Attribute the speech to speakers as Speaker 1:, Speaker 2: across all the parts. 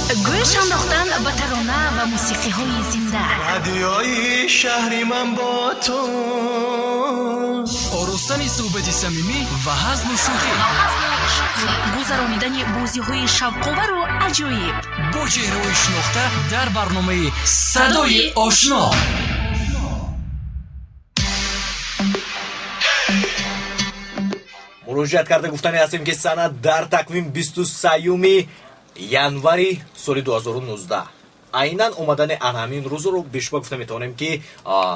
Speaker 1: Гӯш андохтан ба тарона ва мусиқиҳои зинда.
Speaker 2: Радиои шаҳри ман бо ту.
Speaker 3: Оростани суҳбати самимӣ ва ҳазлу шӯхӣ.
Speaker 1: Гузаронидани бозиҳои шавқовару аҷоиб.
Speaker 3: Бо чеҳраҳои шинохта дар барномаи «Садои ошно».
Speaker 4: Муроҷиат карда гуфтане ҳастем, ки сана дар тақвим 23 январи соли 2019. Айнан омадани ан ҳамин рӯзро бешубҳа гуфта метавонем, ки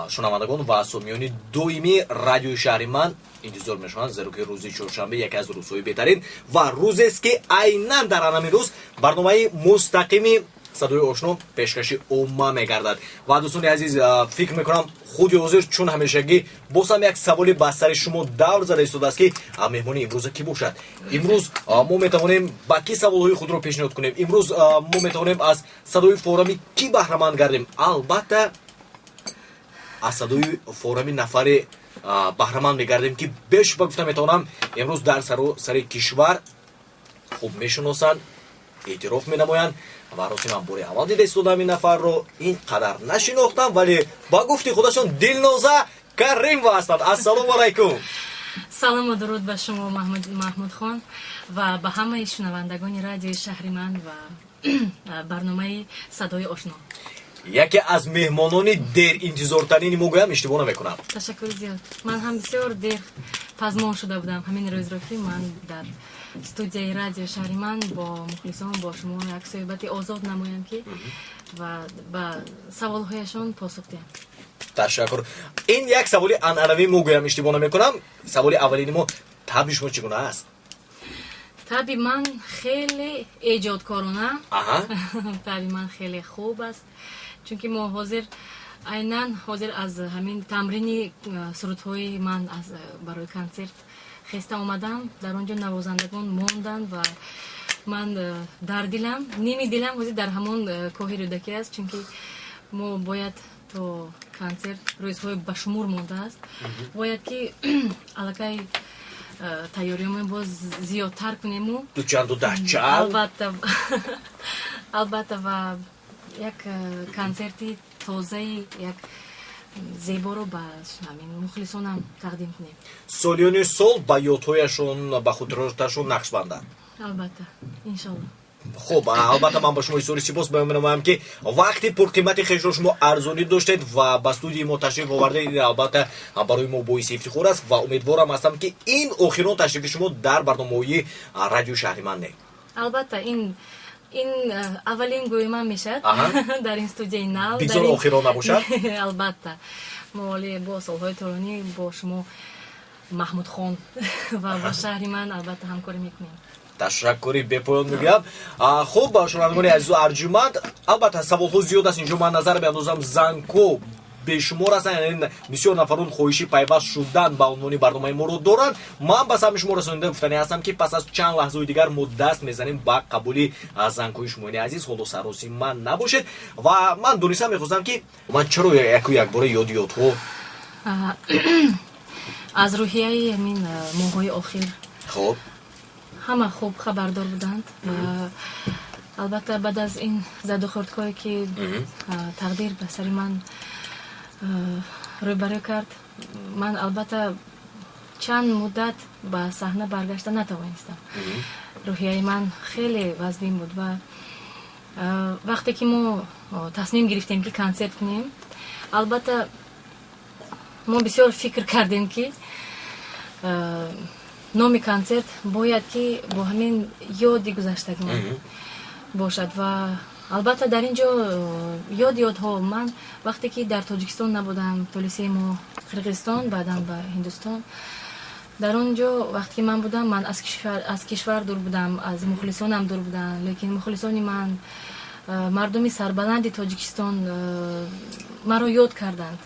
Speaker 4: шунавандагон ва сомиёни доимии радиои шаҳри ман интизор мешаванд, зеро ки рӯзи чоршанбе яке аз рӯзҳои беҳтарин ва рӯзест, ки айнан дар ан ҳамин рӯз барномаи мустақими «Садои ошно» пешкаши умма мегардад. Ва, дӯстони азиз, фикр мекунам, худи ҳозир, чун ҳамешагӣ, боз ҳам як саволе ба сари шумо давр зада истодааст, ки меҳмони имрӯза кӣ бошад, имрӯз мо метавонем ба кӣ саволҳои худро пешниҳод кунем, имрӯз мо метавонем аз садои форами кӣ баҳраманд гардем. Албатта, аз садои форами нафаре баҳраманд мегардем, ки бешубҳа гуфта метавонам, имрӯз дар сари кишвар хуб мешиносанд, эътироф менамоянд. Ва рости, ман бори аввал дида истодам ин нафарро, ин қадар нашинохтам, вале ба гуфти худашон Дилноза Каримова ҳастанд. Ассалому алайкум!
Speaker 5: Салому дуруд ба шумо, Маҳмудхон, ва ба ҳамаи шунавандагони радиои шаҳри ман ва барномаи «Садои ошно».
Speaker 4: Яке аз меҳмонони деринтизортарини мо гӯям, иштибоҳ намекунам.
Speaker 5: Ташаккури зиёд. Ман ҳам бисёр дер пазмон шуда будам ҳамин рӯзро, ки ман дар студияи радиои шаҳри ман бо мухлисон, бо шумо як суҳбати озод намоям, ки ва ба саволҳояшон посух диҳам.
Speaker 4: Ташаккур. Ин як саволи анъанавӣ мо гӯям, иштибоҳ намекунам. Саволи аввалини мо: табъи шумо чӣ гуна аст?
Speaker 5: Табъи ман хеле эҷодкорона, табъи ман хеле хуб аст, чунки мо ҳозир, айнан ҳозир аз ҳамин тамрини сурудҳои ман аз барои консерт хеста омадам. Дар он ҷо навозандагон монданд ва ман дар дилам, ними дилам ҳозир дар ҳамон Коҳи Рӯдакӣ аст, чунки мо бояд то консерт рӯзҳои ба шумор мондааст, бояд ки аллакай тайёриёмон боз зиёдтар кунему.
Speaker 4: Дучанду даҳчанд.
Speaker 5: Албатта, албатта, ва як консерти тозаи як зеборо ба ҳамин мухлисонам тақдим кунем.
Speaker 4: Солиёни сол ба ёдҳояшон, ба хотироташон нақш бандад.
Speaker 5: Албатта, иншолло.
Speaker 4: Хуб, албатта, ман ба шумо изҳори сипос баён менамоям, ки вақти пурқимати хешро шумо арзонӣ доштед ва ба студияи мо ташриф овардед. Ин, албатта, барои мо боиси ифтихор аст ва умедворам ҳастам, ки ин охирон ташрифи шумо дар барномаҳои радиои шаҳри ман не.
Speaker 5: Албатта, ин аввалин гӯи ман мешавад дар ин студияи нав.
Speaker 4: Бигзор охирон набошад.
Speaker 5: Албатта, мо ҳоле бо солҳои тӯлонӣ бо шумо, Маҳмудхон, ва бо шаҳри ман, албатта, ҳамкорӣ мекунем.
Speaker 4: Ташаккури бепоён мегӯям. Хуб, шунавандагони азизу арҷуманд, албатта, саволҳо зиёд аст. Инҷо ман назар меандозам, зангҳо бешумор ҳастанд, яъне бисёр нафарон хоҳиши пайваст шудан ба унвони барномаи моро доранд. Ман ба самъи шумо расонида гуфтанӣ ҳастам, ки пас аз чанд лаҳзаи дигар мо даст мезанем ба қабули зангҳои шумои азиз. Ҳоло саросима набошед. Ва ман дониста мехостам, ки ман чаро яку якбора ёди ёдҳо.
Speaker 5: Аз рӯҳияи ҳамин моҳҳои охир ҳама хуб хабардор буданд. Албатта, баъд аз ин задухӯрдҳое, ки тақдир ба сари ман рӯбарӯ кард, ман, албатта, чанд муддат ба саҳна баргашта натавонистам. Рӯҳияи ман хеле вазнин буд ва вақте ки мо тасмим гирифтем, ки консерт кунем, албатта, мо бисёр фикр кардем, ки номи консерт бояд ки бо ҳамин ёди гузаштагон бошад. Ва, албатта, дар ин ҷо ёди ёдҳо. Ман вақте ки дар Тоҷикистон набудам, тӯли 3 моҳ Қирғизистон, баъдан ба Ҳиндустон, дар он ҷо вақте ки ман будам, ман аз кишвар дур будам, аз мухлисонам дур будам, лекин мухлисони ман, мардуми сарбаланди Тоҷикистон маро ёд карданд.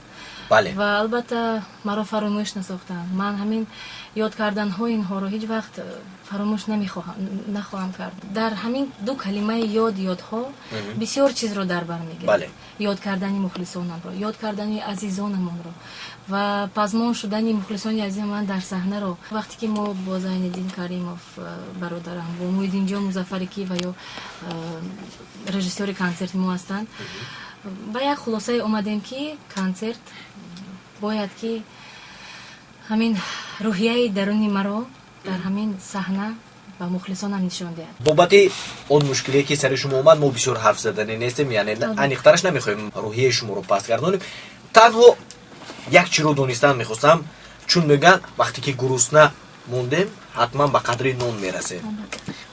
Speaker 5: Ва албатта маро фаромӯш насохтанд. Ман ҳамин ёд карданҳои инҳоро ҳеҷ вақт фаромӯш нахоҳам кард. Дар ҳамин ду калимаи ёд, ёдҳо бисёр чизро дар бар мегирад. Ёд кардани мухлисонамро, ёд кардани азизонамонро ва пазмон шудани мухлисони азизи ман дар саҳнаро. Вақте ки мо бо Зайниддин Каримов бародарам, бо Муҳиддинҷон Музаффаре ки ва ё режиссёри консерти мо ҳастанд, ба як хулосае омадем, ки консерт бояд ки ҳамин рӯҳияи даруни маро дар ҳамин саҳна ба мухлисонам нишон диҳад.
Speaker 4: Бобати он мушкиле ки сари шумо омад, мо бисёр ҳарф заданӣ нестем, яъне аниқтараш намехоҳем рӯҳияи шуморо паст гардонем. Танҳо як чиро донистан мехостам, чун мегӯянд, вақте ки гурусна мондем, ҳатман ба қадри нон мерасем,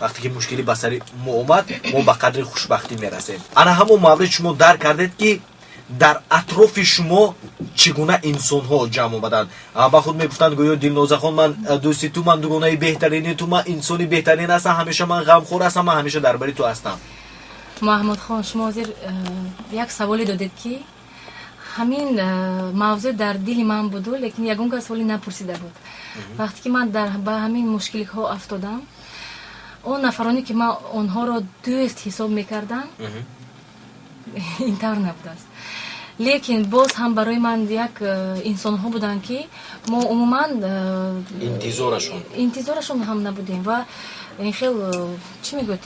Speaker 4: вақте ки мушкилӣ ба сари мо омад, мо ба қадри хушбахтӣ мерасем. Ана ҳамон маврид шумо дарк кардед, ки дар атрофи шумо чӣ гуна инсонҳо ҷамъ омаданд. Ба худ мегуфтанд гӯё: «Дилнозахон, ман дӯсти ту, ман дугонаи беҳтарини ту, ман инсони беҳтарин ҳастам, ҳамеша ман ғамхор ҳастам, ман ҳамеша дар бари ту ҳастам».
Speaker 5: Маҳмудхон, шумо ҳозир як саволе додед, ки ҳамин мавзӯъ дар дили ман буду, лекин ягон кас саволе напурсида буд. Вақте ки ман ба ҳамин мушкилиҳо афтодам, он нафароне ки ман онҳоро дӯст ҳисоб мекардам, ин тавр набудааст. Лекин боз ҳам барои ман як инсонҳо буданд, ки мо умуман
Speaker 4: интизорашон
Speaker 5: интизорашон ҳам набудем ва ин хел чӣ мегӯяд,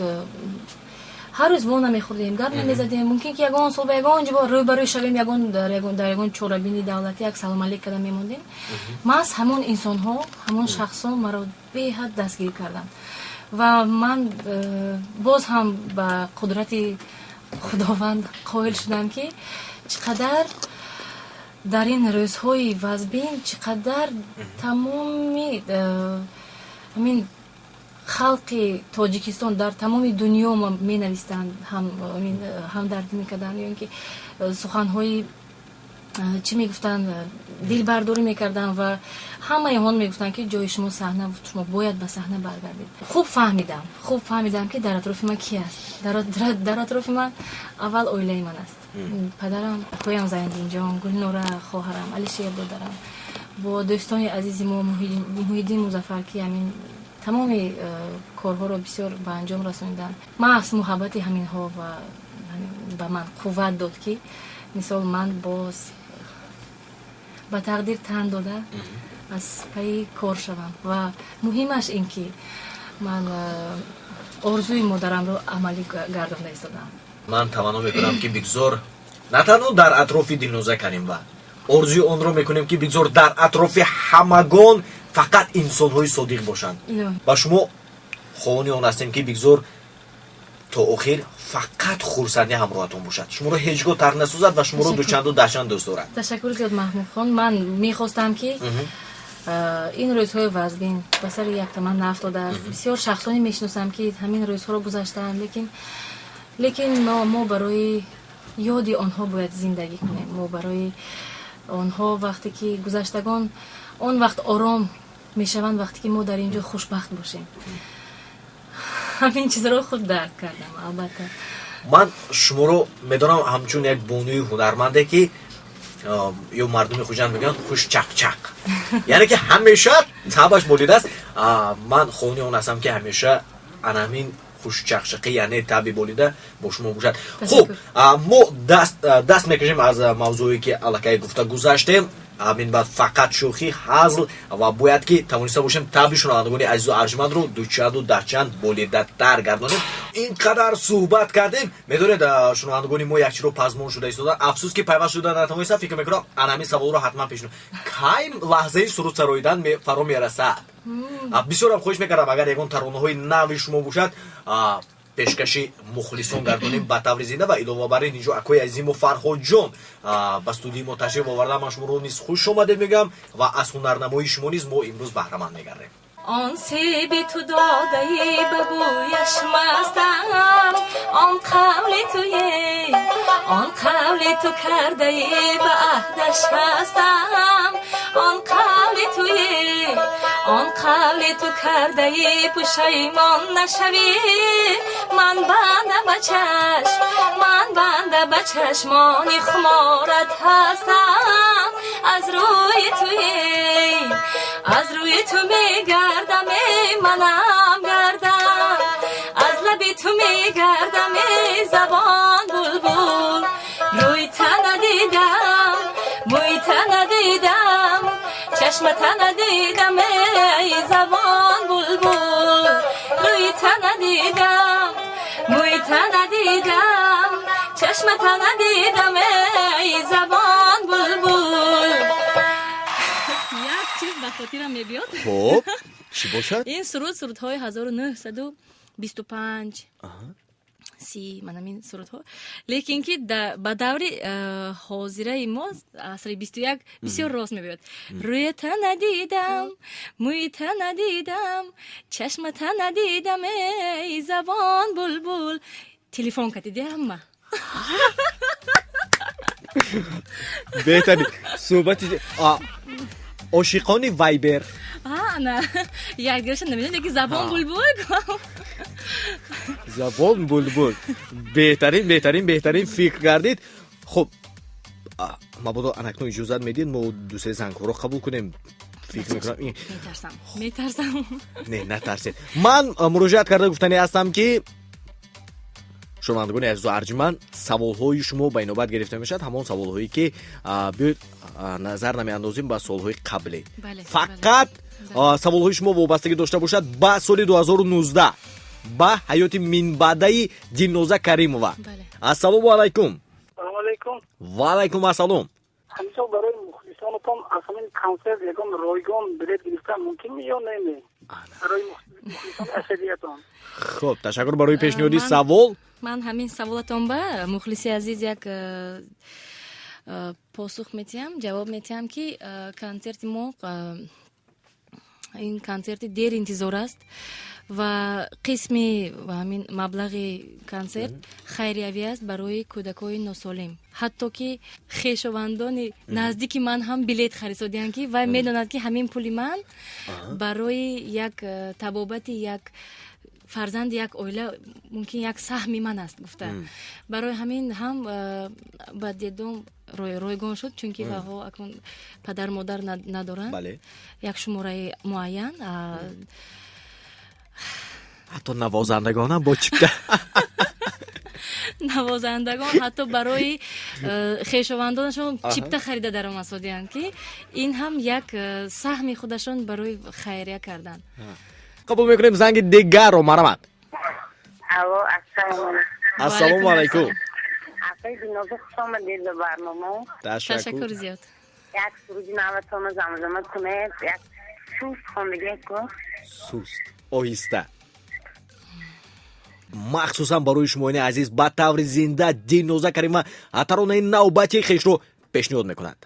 Speaker 5: ҳар рӯз во намехӯрдем, гап намезадем. Мумкин ки ягон сол ба ягон ҷо рӯбарӯ шавем, ягон дар ягон чорабини давлатӣ як салом алейк карда мемондем. Маҳз ҳамон инсонҳо, ҳамон шахсон маро беҳад дастгирӣ карданд ва ман боз ҳам ба қудрати Худованд қоил шудам, ки чӣ қадар дар ин рӯзҳои вазбин, чӣ қадар тамоми ҳамин халқи Тоҷикистон дар тамоми дунё менавистанд, ҳамдардӣ мекарданд ё ин ки суханҳои чӣ мегуфтанд, дилбардорӣ мекарданд ва ҳамаи он мегуфтанд, ки ҷои шумо саҳна, шумо бояд ба саҳна баргардед. Хуб фаҳмидам, ки дар атрофи ман ки аст. Дар атрофи ман аввал оилаи ман аст: падарам, акоям Зайниддинҷон, Гулнора хоҳарам, Алишер додарам, бо дӯстони азизи мо Муҳиддин Музаффар, ки ҳамин тамоми корҳоро бисёр ба анҷом расониданд. Маҳз муҳаббати ҳаминҳо ва ба ман қувват дод, ки мисол ман боз ба тақдир тан дода, аз пайи кор шавам. Ва муҳимаш ин ки ман орзуи модарамро амалӣ гардонда истодам.
Speaker 4: Ман таманно мекунам, ки бигзор на танҳо дар атрофи Дилноза Каримова, орзуи онро мекунем, ки бигзор дар атрофи ҳамагон фақат инсонҳои содиқ бошанд. Ба шумо хоҳони он ҳастем, ки бигзор то охир фақат хурсандӣ ҳамроҳатон бошад, шуморо ҳеҷ гоҳ тарк насозад ва шуморо дучанду даҳчанд дӯст дорад.
Speaker 5: Ташаккур зиёд, Маҳмудхон. Ман мехостам, ки ин рӯзҳои вазбин ба сари якта ман наафтодааст. Бисёр шахсоне мешиносам, ки ҳамин рӯзҳоро гузаштаанд, лекин мо барои ёди онҳо бояд зиндагӣ кунем. Мо барои онҳо, вақте ки гузаштагон он вақт ором мешаванд, вақте ки мо дар ин ҷо хушбахт бошем. Ҳамин чизро худ дарк кардам, албатта.
Speaker 4: Ман шуморо медонам ҳамчун як бонуи ҳунарманде, ки ё мардуми Хуҷанд мегӯянд хушчақчақ, яъне ки ҳамеша табаш болидааст. Ман хоҳони он ҳастам, ки ҳамеша ана ҳамин хушчақчақӣ, яъне таби болида бо шумо бошад. Хуб, мо даст мекашем аз мавзӯе, ки аллакай гуфта гузаштем. Минбаъд фақат шӯхӣ, ҳазл ва бояд ки тавониста бошем таби шунавандагони азизу арҷмандро дучанду даҳчанд болидатар гардонем. Ин қадар суҳбат кардем, медонед, шунавандагони мо як чиро пазмон шуда истоданд. Афсӯс, ки пайваст шуда натавонистам. Фикр мекунам, ана ҳамин саволро ҳатман пеш: кай лаҳзаи суруд сароидан фаро мерасад? Бисёрам хоҳиш мекардам, агар ягон таронаҳои нави шумо бошад, пешкаши мухлисон гардонем ба таври зинда. Ва илова бар ин, инҷо акои азизимо Фарҳодҷон ба студияи мо ташриф оварда. Ман шуморо низ хуш омадед мегӯям ва аз ҳунарнамоии шумо низ мо имрӯз баҳраманд мегардем.
Speaker 5: Он себи ту додаи, ба бӯяш мастам, он қавли туе, он қавли ту кардаи, ба аҳдаш ҳастам. Он қавли туе, он қавли ту кардаи, пушаймон нашавӣ. Ман банда ба чашм, ман банда ба чашмони хуморат ҳастам. аз рӯи туе, аз рӯи ту мегардам, эй манам гардам, аз лаби ту мегардам, эй забон булбул. Рӯи та надидам, мӯи та надидам, чашмата надидам, эй забон булбул. Рӯи та надидам, мӯи та надидам, чашмата надидам, эй забон булбул. Як чиз ба хотирам мебиёд.
Speaker 4: Хуб, чӣ бошад?
Speaker 5: Ин суруд сурудҳои 1925, 30, манамин сурудҳо, лекин ки ба даври ҳозираи мо, асри 21, бисёр рост мебиёд. Рӯята надидам, мӯйта надидам, чашмата надидам, эй забон булбул. Телефон катиди ҳама.
Speaker 4: Беҳтарин суҳбати ошиқони Вайбер.
Speaker 5: На, якдигарша намедонем, лекин забон булбул.
Speaker 4: Забон булбул, беҳтарин, беҳтарин, беҳтарин фикр гардид. Хуб, мабодо анакнун иҷозат медиҳед, мо дусе зангҳоро қабул кунем, фикр мекунам.
Speaker 5: Метарсам, метарсам.
Speaker 4: Не, натарсед. Ман муроҷиат карда гуфтанӣ ҳастам, ки шунавандагони азизу арҷманд, саволҳои шумо ба инобат гирифта мешавад, ҳамон саволҳое ки биёед, назар намеандозем ба солҳои қаблӣ, фақат саволҳои шумо вобастагӣ дошта бошад ба соли 2019, ба ҳаёти минбаъдаи Дилноза Каримова. Ассалому алайкум. Ва алайкум ассалом.
Speaker 6: Ҳамисол барои мухлисонатон аз ҳамин консерт ягон ройгон билет гирифтан мумкин ё не? Барои мухлисон ашадиятон.
Speaker 4: Хуб, ташаккур барои пешниҳоди савол.
Speaker 5: Ман ҳамин саволатон ба, мухлиси азиз, як посух метиҳам, ҷавоб метиҳам, ки консерти мо, ин консерти дер интизор аст ва қисми ҳамин маблағи консерт хайриявӣ аст барои кӯдакҳои носолим. Ҳатто ки хешовандони наздики ман ҳам билет харисодиҳанд, ки вай медонад, ки ҳамин пули ман барои як табобати як фарзанди як оила мумкин як саҳми ман аст гуфта. Барои ҳамин ҳам ба дедом ройгон шуд, чунки ваҳо акнун падар модар надоранд, як шумораи муайян.
Speaker 4: Ҳатто навозандагонам бо чипта.
Speaker 5: Навозандагон ҳатто барои хешовандонашон чипта харида даромадсодиҳанд, ки ин ҳам як саҳми худашон барои хайрия кардан.
Speaker 4: Қабул мекунем занги дигарро, марамат.
Speaker 7: Алло, ассалому алайкум.
Speaker 4: Ассалому алайкум.
Speaker 7: Апаи Дилноза, хуш омадед ба барнома.
Speaker 5: Ташаккур зиёд.
Speaker 7: Як суруди наватонро замзама кунед, як суст хондагӣ ку.
Speaker 4: Суст, оҳиста, махсусан барои шумоини азиз, ба таври зинда Дилноза Карима таронаи навбатии хешро пешниҳод мекунад.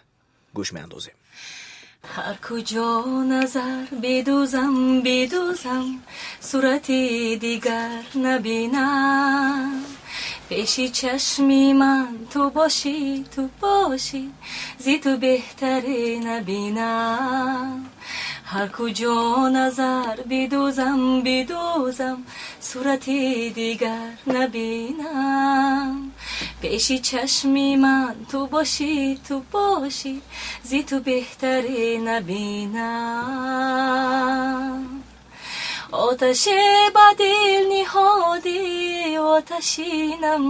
Speaker 4: Гӯш меандозем.
Speaker 5: Ҳар куҷо назар бидӯзам, бидӯзам, сурати дигар набинам. Пеши чашми ман ту бошӣ, ту бошӣ, зи ту беҳтаре набинам. Ҳар куҷо назар бидӯзам, бидӯзам, сурати дигар набинам. Пеши чашми ман ту бошӣ, ту бошӣ, зи ту беҳтаре набинам. Оташе ба дил ниҳодӣ, оташинам,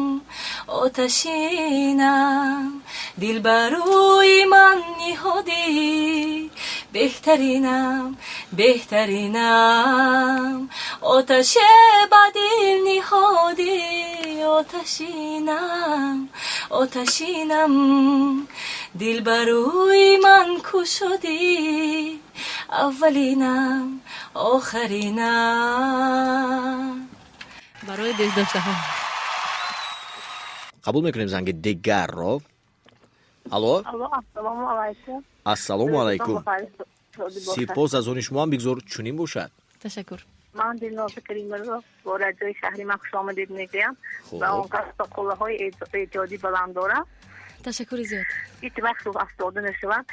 Speaker 5: оташинам. Дил ба рӯи ман ниҳодӣ, беҳтаринам, беҳтаринам. Оташе ба дил ниҳодӣ, оташинам, оташинам. Дил ба рӯи ман кушодӣ, аввалинам, охаринам. Барои дӯстдоштаҳо.
Speaker 4: Қабул мекунем занги дигарро. Алло.
Speaker 7: Алло, ассалому алайкум.
Speaker 4: Ассалому алайкум. Сипос аз они шумо ҳам, бигзор чунин бошад.
Speaker 5: Ташаккур.
Speaker 7: Ман Дилноза Каримоваро бо радиои шаҳри ман хушомадед мегӯям ва он кас қуллаҳои эҷодӣ баланд дорам.
Speaker 5: Ташаккури зиёд.
Speaker 7: Ҳеҷ вақт рӯҳ афтода нашаванд.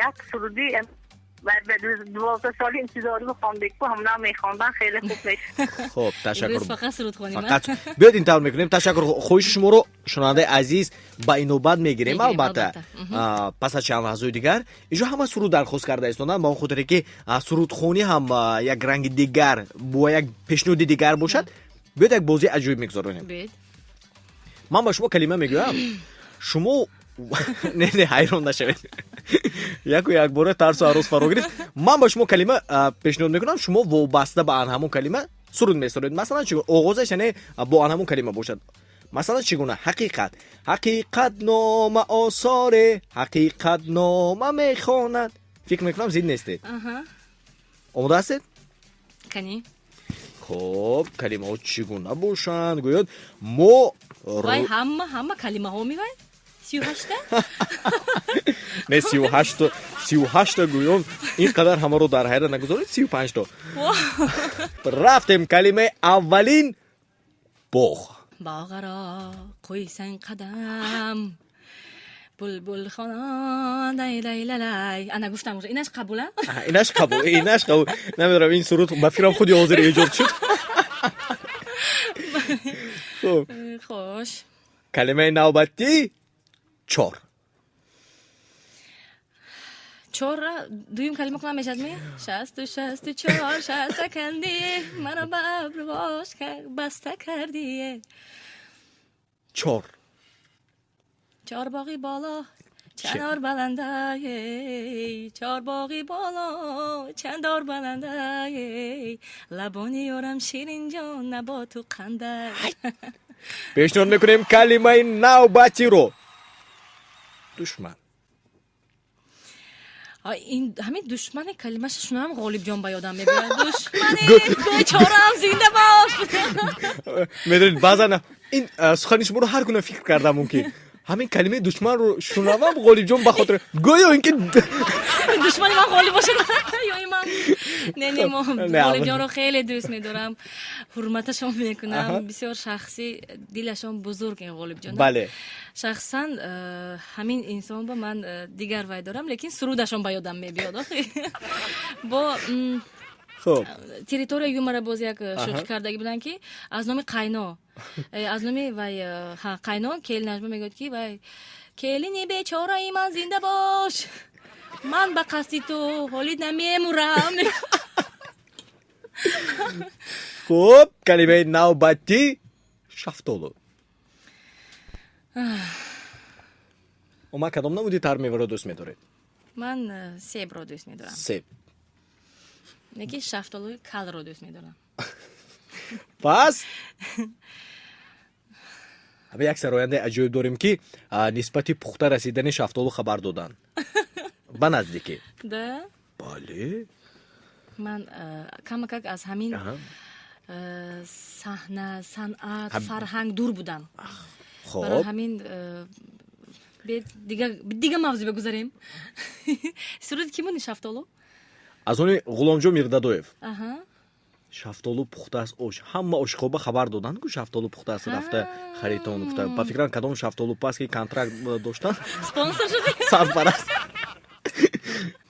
Speaker 7: Як суруди Баъд 12 соли интизорӣ хондем, ку ҳамна мехондан хеле хуб мешуд.
Speaker 4: Хуб, ташаккур.
Speaker 5: Фақат сурудхонӣ.
Speaker 4: Фақат биёед ин тавр мекунем. Ташаккур. Хоҳиши шуморо, шунавандаи азиз, ба инобат мегирем, албатта. Пас аз чанд лаҳзаи дигар инҷо ҳама суруд дархост карда истоданд, ба он хотире ки сурудхонӣ ҳам як ранги дигар бо як пешниҳоди дигар бошад. Биёед як бозии аҷоиб мегузаронем. Ман ба шумо калима мегӯям, шумо не, не, ҳайрон нашавед, яку якбора тарсу ҳарос фаро гирифт. Ман ба шумо калима пешниҳод мекунам, шумо вобаста ба ан ҳамон калима суруд месароед. Масалан, чӣ оғозаш, яъне бо ан ҳамон калима бошад. Масалан, чӣ гуна? Ҳақиқат, ҳақиқатнома осоре, ҳақиқатнома мехонад. Фикр мекунам, зид нестед. Омода ҳастед?
Speaker 5: Кани.
Speaker 4: Хуб, калимаҳо чӣ гуна бошанд? Гӯёд мо
Speaker 5: Вай, ҳама калимаҳо мевай 38-та?
Speaker 4: Не, 38-то, 38-та гӯён ин қадар ҳамаро дар ҳайрат нагузоред, 35-то. Рафтем, калимаи аввалин: боғ.
Speaker 5: Боғаро қӯйсang қадам, булбулхонон дай дай лалай. Ана, гуфтам уже, инаш қабула?
Speaker 4: Инаш қабул, инаш қабул. Намедонам, ин суруд ба фикрам худи ҳозир эҷод шуд. Хуб.
Speaker 5: Хош.
Speaker 4: Калимаи навбатӣ: чор.
Speaker 5: Чорра дуюм калима кунам, мешавад ми? 66-у 4 шаста канди, маро ба абрувош баста кардие.
Speaker 4: Чор.
Speaker 5: Чорбоғи боло, чанор баланда, чорбоғи боло, чандор баланда, лабони ёрам ширинҷон, наботу қанда.
Speaker 4: Пешниҳод мекунем калимаи навбатиро: душман.
Speaker 5: Ин ҳамин душмани калимаша шунавам, Ғолибҷон ба ёдам мебиёяд. Душмани бечораам зинда бош.
Speaker 4: Медонед, баъзан ин сухани шуморо ҳар гуна фикр кардам мумкин. Ҳамин калимаи душманро шунавам, Ғолибҷон ба хотир, гӯё ин ки
Speaker 5: Душмани ман Ғолиб бошад ё имам? Не, не, мо Ғолибҷонро хеле дӯст медорам, ҳурматашон мекунам. Бисёр шахси дилашон бузург ин Ғолибҷон. Шахсан ҳамин инсон ба ман дигар вай дорам, лекин сурудашон ба ёдам мебиёд. Бо территория юмора боз як шӯхӣ кардагӣ буданд, ки аз номи қайно, аз номи вай қайно келинашба мегӯяд, ки вай келини бечораи ман зинда бош, ман ба қасди ту ҳоли намемурам.
Speaker 4: Хуб, калимаи навбатӣ: шафтолу. Омад, кадом намуди тармеваро дӯст медоред?
Speaker 5: Ман себро дӯст медорам.
Speaker 4: Себ.
Speaker 5: Лекин шафтолуи калро дӯст медорам.
Speaker 4: Пас як сарояндаи аҷоиб дорем, ки нисбати пухта расидани шафтолу хабар доданд ба наздикӣ.
Speaker 5: Да?
Speaker 4: Бале.
Speaker 5: Ман камакак аз ҳамин саҳна, санъат, фарҳанг дур будам. Барои ҳамин дига мавзӯъ бигузарем. Суруди ки буни шафтолу?
Speaker 4: Аз они Ғуломҷон Мирдадоев. Шафтолу пухтааст ош, ҳама ошиқоба хабар доданд, ку шафтолу пухтааст, рафта харитон гуфта. Ба фикрам, кадом шафтолу пас ки контракт доштанд.
Speaker 5: Спонсор шуди.
Speaker 4: Сарпараст.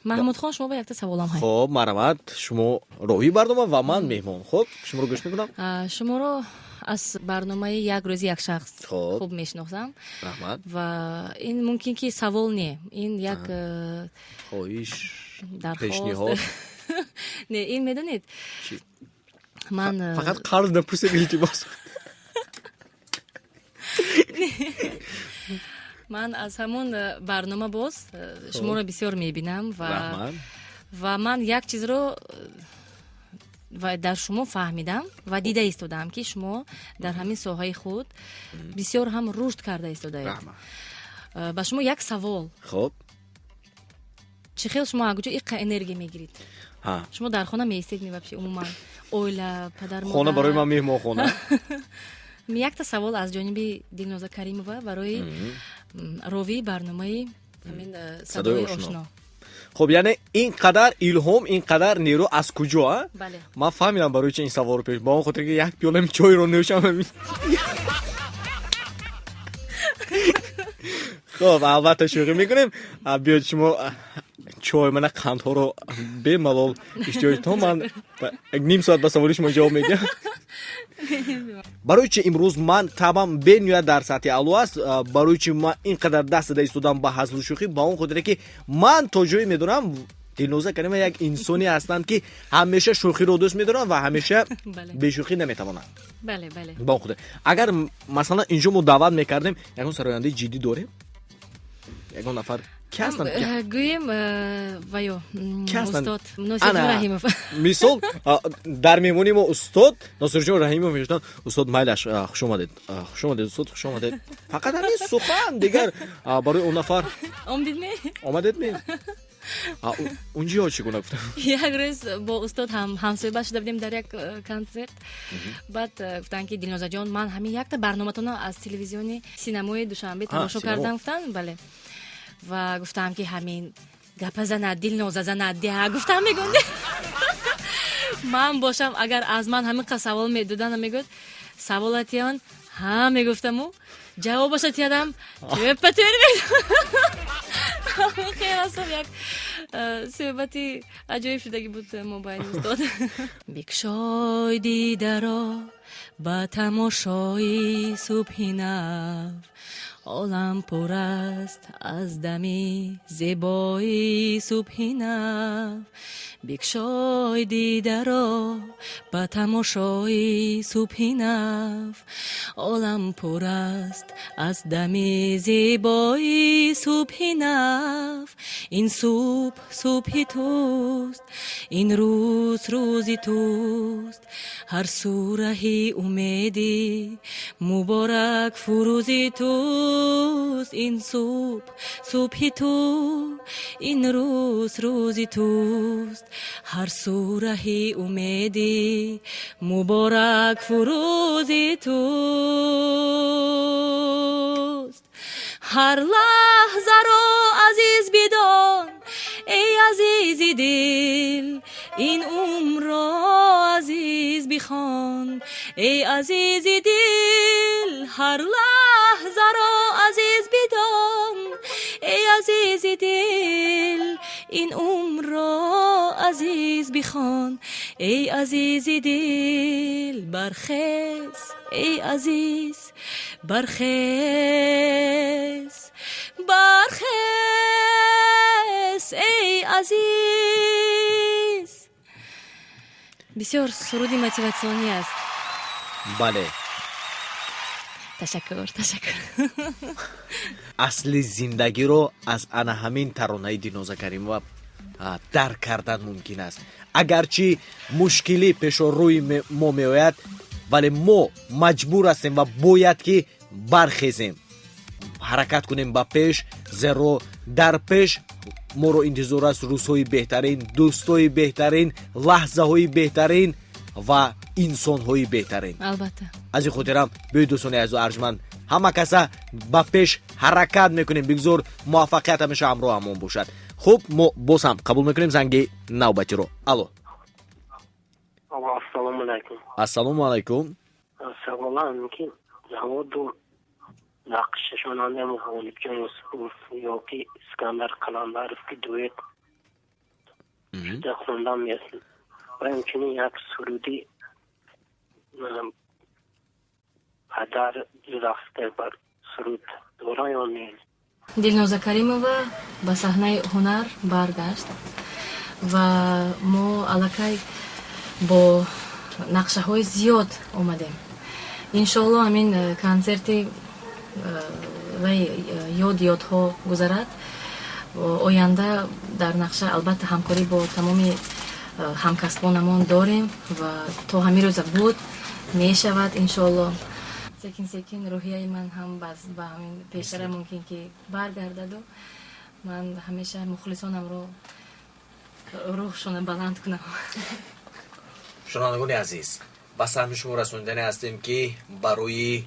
Speaker 5: Маҳмудхон, шумо ба якта саволам ҳай.
Speaker 4: Хоб, марҳамат, шумо роҳии барнома ва ман меҳмон. Хоб, шуморо гӯш мекунам.
Speaker 5: Шуморо аз барномаи «Як рӯзи як шахс» хуб мешиносам.
Speaker 4: Раҳмат.
Speaker 5: Ва ин мумкин ки савол не, ин як
Speaker 4: хоҳиш.
Speaker 5: Дархост.
Speaker 4: Пешниҳод.
Speaker 5: Не, ин медонед, ман
Speaker 4: Фақат қарз напурсед, илтимос.
Speaker 5: Ман аз ҳамон барнома боз шуморо бисёр мебинам ва ман як чизро ва дар шумо фаҳмидам ва дида истодаам, ки шумо дар ҳамин соҳаи худ бисёр ҳам рушд карда истодаед. Ба шумо як савол.
Speaker 4: Хуб.
Speaker 5: Чӣ хел шумо агуҷо иққа энергия мегиред? Шумо дар хона меистед вообще, умуман оила, падар?
Speaker 4: Хона барои ман меҳмонхона.
Speaker 5: Якта савол аз ҷониби Дилноза Каримова барои ровии барномаи ҳамин «Садои ошно».
Speaker 4: Хуб, яъне ин қадар илҳом, ин қадар нерӯ аз куҷо, а?
Speaker 5: Бале.
Speaker 4: Ман фаҳмидам барои чи ин саволро пеш, ба он хотир ки як пиёлами чойро нӯшам. Хуб, албатта, шӯхӣ мекунем. Биёд, шумо Чой, мана қандҳоро бемалол иштиҳои то ман як ним соат ба саволи шумо ҷавоб медиҳам. Барои чи имрӯз ман табам бениҳоят дар сатҳи аъло аст? Барои чи ман ин қадар даст зада истодам ба ҳазлу шӯхӣ? Ба он хотире ки ман то ҷое медонам, Дилноза Карима як инсоне ҳастанд, ки ҳамеша шӯхиро дӯст медоранд ва ҳамеша бешӯхӣ наметавонанд.
Speaker 5: Бале, бале.
Speaker 4: Ба он хотир, агар масалан инҷо мо даъват мекардем, ягон сарояндаи ҷиддӣ дорем, ягон нафар ки ҳастанд?
Speaker 5: Гӯем, ваё устод Носирҷон Раҳимов.
Speaker 4: Мисол, дар меҳмонии мо устод Носирҷон Раҳимов мешуданд. Устод, майлаш, хуш омадед, хуш омадед, устод, хуш омадед. Фақат ҳамин сухан. Дигар барои он нафар
Speaker 5: Омдидме?
Speaker 4: Омадедме? Унҷиҳо чӣ гуна гуфтам?
Speaker 5: Як рӯз бо устод ҳамсӯҳбат шуда будем дар як консерт. Баъд гуфтанд, ки Дилнозаҷон, ман ҳамин якта барноматонро аз телевизиони синамои Душанбе тамошо кардам, гуфтанд. Бале, ва гуфтам, ки ҳамин гапа занад, Дилноза занад диҳа, гуфтам. Мегӯнд, ман бошам, агар аз ман ҳамин қад савол медодан, мегӯяд, саволатиён ҳа, мегуфтаму ҷавобаша тиядам тӯппа тӯр. Хеле як суҳбати аҷоиб шудагӣ буд мобайни устод. Бикшой дидаро ба тамошои субҳи нав, олам пур аст аз дами зебои субҳи нав. Бикшой дидаро ба тамошои субҳи нав, олам пур аст аз дами зебои субҳи нав. Ин субҳ субҳи туст, ин рӯз рӯзи туст, ҳар су раҳи умеди муборак фурӯзи туст. Ин субҳ субҳи ту, ин рӯз рӯзи туст, ҳар су раҳи умеди муборак фурӯзи туст. Ҳар лаҳзаро азиз бидон, эй азизи дил, ин умрро азиз бихон, эй азизи дил. Ҳар лаҳзаро азиз бидон, эй азизи дил, ин умрро азиз бихон, эй азизи дил. Бархез, эй азиз, бархез, бархез, эй азиз. Бисёр суруди мотиватсионӣ аст.
Speaker 4: Бале.
Speaker 5: Ташаккур, ташаккур.
Speaker 4: Асли зиндагиро аз ана ҳамин таронаи Дилноза Каримова дарк кардан мумкин аст. Агарчи мушкилӣ пешо рӯи мо меояд, вале мо маҷбур ҳастем ва бояд ки бархезем, ҳаракат кунем ба пеш, зеро дар пеш моро интизор аст рӯзҳои беҳтарин, дӯстҳои беҳтарин, лаҳзаҳои беҳтарин ва инсонҳои беҳтарин.
Speaker 5: Албатта.
Speaker 4: Аз ин хотирам, биёед, дӯстони азизу арҷманд, ҳама каса ба пеш ҳаракат мекунем. Бигзор муваффақият ҳамеша ҳамроҳамон бошад. Хуб, мо боз ҳам қабул мекунем занги навбатиро. Алло.
Speaker 8: Ассалому алайкум.
Speaker 4: Ассалому алайкум.
Speaker 8: Саволам ки заводу нақшашонандам Ғолибҷон Юсупов ёки Искандар Қаландаров ки дуэт шуда хондам ва инчунин як суруди падар рафта бар суруд дора ё не?
Speaker 5: Дилноза Каримова ба саҳнаи ҳунар баргашт ва мо аллакай бо нақшаҳои зиёд омадем. Иншоалло, ҳамин консерти вай ёд ёдҳо гузарад. Оянда дар нақша, албатта, ҳамкорӣ бо тамоми ҳамкасбонамон дорем ва то ҳамин рӯза буд, мешавад, иншоалло. Секин секин рӯҳияи ман ҳам ба ҳамин пештара мумкин ки баргардаду ман ҳамеша мухлисонамро рӯҳшона баланд кунам.
Speaker 4: Шунавандагони азиз, ба саҳми шумо расонидане ҳастем, ки барои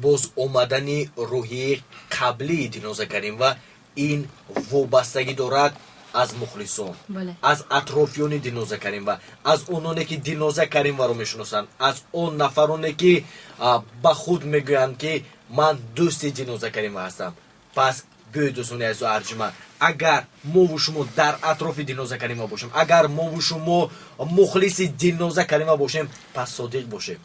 Speaker 4: боз омадани рӯҳияи қаблии Дилноза Каримова ин вобастагӣ дорад аз мухлисон, аз атрофиёни Дилноза Каримова, аз ононе ки Дилноза Каримоваро мешиносанд, аз он нафароне ки ба худ мегӯянд, ки ман дӯсти Дилноза Каримова ҳастам. Пас Биёед, дӯстони азизу арҷуманд, агар мову шумо дар атрофи Дилноза Каримова бошем, агар мову шумо мухлиси Дилноза Каримова бошем, пас содиқ бошем,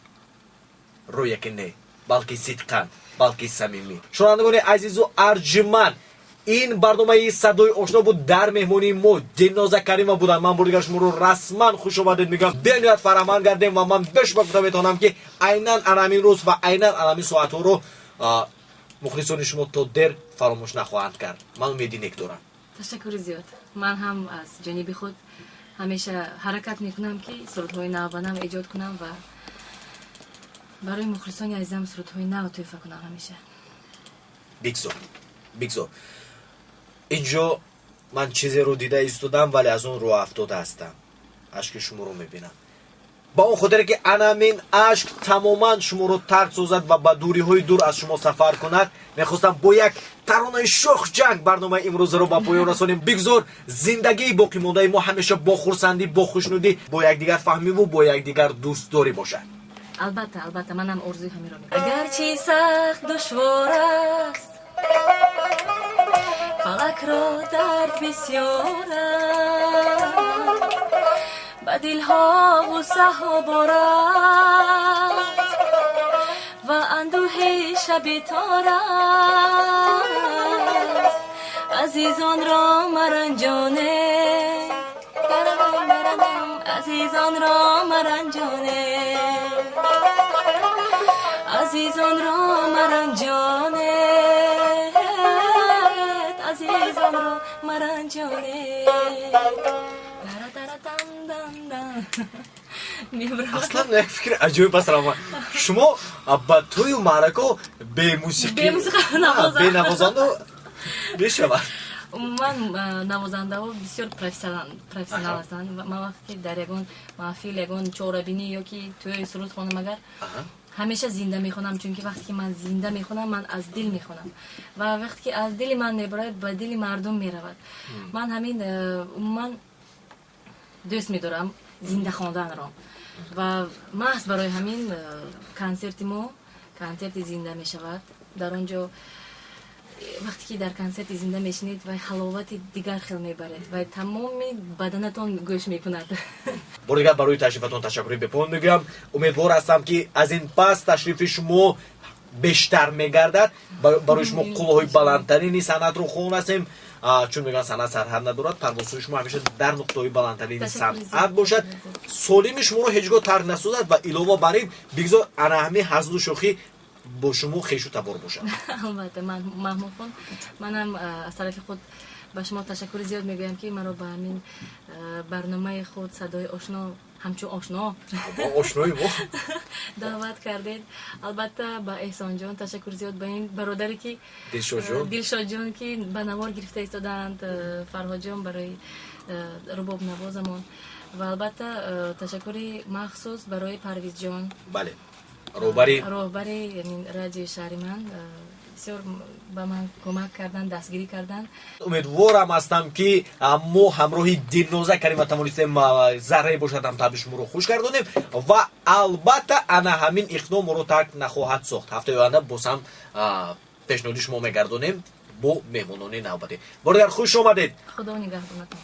Speaker 4: рӯяке не, балки сидқан, балки самимӣ. Шунавандагони азизу арҷуманд, ин барномаи «Садои ошно» буд. Дар меҳмонии мо Дилноза Каримова буданд. Ман бори дигар шуморо расман хушомадед мегӯям. Бениҳоят фараҳманд гардем ва ман бешуба гуфта метавонам, ки айнан ана ҳамин рӯз ва айнан ана ҳамин соатҳоро мухлисони шумо то дер фаромӯш нахоҳанд кард. Ман умеди нек дорам.
Speaker 5: Ташаккури зиёд. Ман ҳам аз ҷониби худ ҳамеша ҳаракат мекунам, ки сурудҳои навбанав эҷод кунам ва барои мухлисони азизам сурудҳои нав тӯҳфа кунам ҳамеша.
Speaker 4: Бигзор, бигзор. Инҷо ман чизеро дида истодам, вале аз он роҳ афтода ҳастам. Ашки шуморо мебинам. Ба он хотире ки анамин ашк тамоман шуморо тарк созад ва ба дуриҳои дур аз шумо сафар кунад, мехостам бо як таронаи шӯхҷанг барномаи имрӯзаро ба поён расонем. Бигзор зиндагии боқимондаи мо ҳамеша бо хурсандӣ, бо хушнудӣ, бо якдигар фаҳмиву бо якдигар дӯстдорӣ бошад.
Speaker 5: Албатта, албатта, манам орзуи ҳаминро мекунам. Агарчи сахт душвор аст, фалакро дард бисёр аст, ба дилҳо ғуссаҳо бор аст ва андӯҳи шаби тор аст, азизонро маранҷоне, азизонро маранҷоне, азизонро маранҷоне, азизонро маранҷоне.
Speaker 4: Аслан як фикри аҷоиб аст. Равон шумо ба тӯю маърако бемусиқӣ, бенавозанду мешавад?
Speaker 5: Умуман, навозандаҳо бисёр профессионал ҳастанд. Ман вақте дар ягон маҳфил, ягон чорабинӣ ё ки тӯи суруд хонам, агар ҳамеша зинда мехонам, чунки вақте ки ман зинда мехонам, ман аз дил мехонам ва вақте ки аз дили ман мебарояд, ба дили мардум меравад. Ман ҳамин умуман дӯст медорам зинда хонданро ва маҳз барои ҳамин консерти мо консерти зинда мешавад. Дар он ҷо вақте ки дар консерти зинда мешинед, вай ҳаловати дигар хел мебаред ва тамоми баданатон гӯш мекунад.
Speaker 4: Бори дигар барои ташрифатон ташаккури бепоён мегӯям. Умедвор ҳастам, ки аз ин пас ташрифи шумо бештар мегардад. Барои шумо қуллаҳои баландтарини санъатро хоҳон ҳастем, чун мегӯянд, санъат сарҳад надорад. Парвозҳои шумо ҳамеша дар нуқтаҳои баландтарини санъат бошад, солими шуморо ҳеҷ гоҳ тарк насозад ва илова бар ин, бигзор ана ҳамин ҳазлу шӯхӣ бо шумо хешу табор бошад.
Speaker 5: Албатта, Маҳмудхон, манам аз тарафи худ ба шумо ташаккури зиёд мегӯям, ки маро ба ҳамин барномаи худ «Садои ошно» ҳамчун ошно
Speaker 4: ошнои мо
Speaker 5: даъват кардед. Албатта, ба Эҳсонҷон ташаккури зиёд, ба ин бародаре ки
Speaker 4: Дилшодҷон.
Speaker 5: Дилшодҷон, ки ба навор гирифта истодаанд, Фарҳодҷон барои рубобнавозамон ва албатта ташаккури махсус барои Парвизҷон.
Speaker 4: Бале, роҳбари
Speaker 5: роҳбари радиои шаҳри ман бисёр ба ман кӯмак кардан, дастгирӣ кардан.
Speaker 4: Умедворам ҳастам, ки мо ҳамроҳи Дилноза Карима тавонистем заррае бошад ҳам табъи шуморо хуш гардонем ва албатта ана ҳамин иқдом моро тарк нахоҳад сохт. Ҳафтаи оянда боз ҳам пешниҳоди шумо мегардонем бо меҳмонони навбатӣ. Бори дигар хуш омадед.
Speaker 5: Худо нигаҳбонатон.